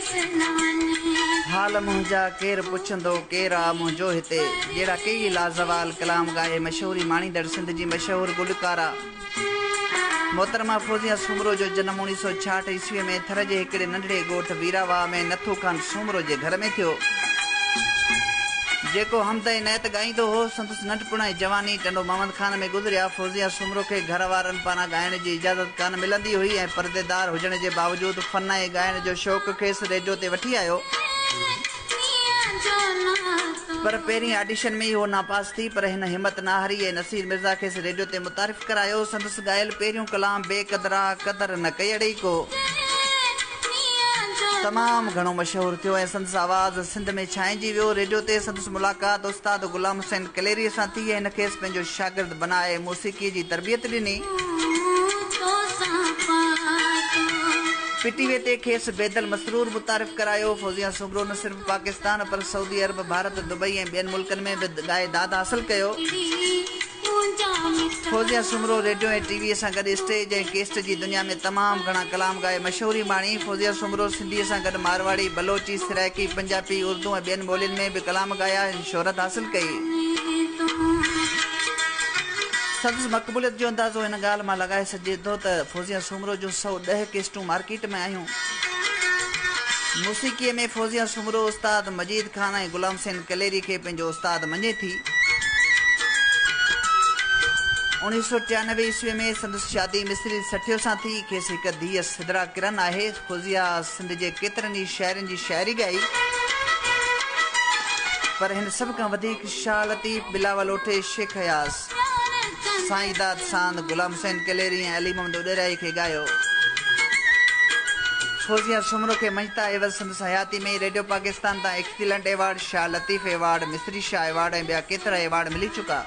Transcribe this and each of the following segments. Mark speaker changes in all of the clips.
Speaker 1: حال منهنجا ڪير پڇندو ڪير آ منهنجو هتي جهڙا ڪيئي لازوال ڪلام ڳائي مشهوري ماڻيندڙ سنڌ جي مشهور گلوڪاره محترمه فوزيه سومرو جو جنم 1966 عيسويء ۾ ٿر جي هڪڙي ننڍڙي ڳوٺ ويراواهه ۾ نٿو خان سومرو جي گهر ۾ ٿيو. جيڪو حمد ۽ نعت ڳائيندو هو. سندس ننڍپڻ ۽ جواني ٽنڊو محمد خان ۾ گذريا. فوزيه سومرو کي گهر وارن پاران ڳائڻ جي اجازت ڪانه ملندي هئي ۽ پرديدار هجڻ جي باوجود فن ۽ ڳائڻ جو شوق کيس ريڊيو تي وٺي آيو. پر پهرين آڊيشن ۾ ئي هوء ناپاس ٿي، پر هن همت نه هاري ۽ نصير مرزا کيس ريڊيو تي متعارف ڪرايو. سندس ڳايل پهريون ڪلام بي قدرا قدر نه ڪيڙئي ڪو تمام گهڻو مشهور ٿيو ۽ سندس آواز سنڌ ۾ ڇانئجي ويو. ريڊيو تي سندس ملاقات استاد غلام حسين ڪليريء سان ٿي ۽ هن کيس پنهنجو شاگرد بنائي موسيقيء جي تربيت ڏني. پي ٽي وي تي کيس بيدل مسرور متعارف ڪرايو. فوزيه سومرو نه صرف پاڪستان پر سعودي عرب، ڀارت، دبئي ۽ ٻين ملڪن ۾ به ڳائي داد حاصل ڪيو. Fauzia Soomro radio ۽ T V سان گڏ اسٽيج ۽ ڪيسٽ جي دنيا ۾ تمام گهڻا ڪلام ڳائي مشهوري ماڻي. فوزيه سومرو سنڌيء سان گڏ مارواڙي، بلوچي، سرائيڪي، پنجابي، اردو ۽ ٻين ٻولين ۾ به ڪلام ڳايا ۽ شهرت حاصل ڪئي. سندس مقبوليت جو اندازو هن ڳالهه مان لڳائي سگهجي ٿو ته فوزيه سومرو جون 110 ڪيسٽون مارڪيٽ ۾ آيون. موسيقيء ۾ فوزيه سومرو استاد مجيد خان ۽ غلام حسين ڪليري کي پنهنجو استاد مڃي ٿي. 1993 عيسويء ۾ سندس شادي مصري سٺيو سان ٿي. کيس هڪ ڌيء سدرا ڪرن آهي. فوزيه سنڌ جي ڪيترن ئي شاعرن جي شاعري ڳائي، پر هن سڀ کان وڌيڪ شاهه لطيف، بلاول اوٺي، شيخ اياز، سائين داد ساند، غلام حسين ڪليري ۽ علي محمد اڏيرائي کي ڳايو. فوزيه سومرو کي مڃتا عيوض سندس حياتي ۾ ئي ريڊيو پاڪستان تان excellent award, Shah Latif award, Misri Shah award ۽ ٻيا ڪيترا ايوارڊ ملي چڪا.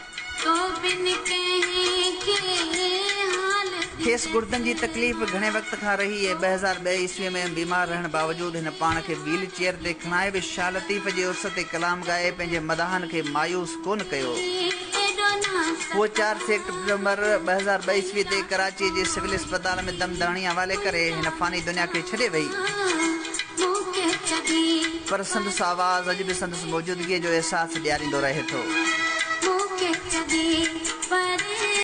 Speaker 1: کيس گڙدن جي تڪليف گهڻي وقت کان رهي ۽ 2002 عيسوي ۾ بيمار رهڻ باوجود هن پاڻ کي ويل چيئر تي کڻائي به شاهه لطيف جي عرس تي ڪلام ڳائي پنهنجي مداحن کي مايوس ڪونه ڪيو. هوء 4 سيپٽمبر 2002 عيسوي تي ڪراچيء جي سول اسپتال ۾ دم ڌڻي حوالي ڪري هن فاني دنيا کي ڇڏي وئي. پر سندس آواز اڄ به سندس موجودگيء جو احساس ڏياريندو رهي ٿو.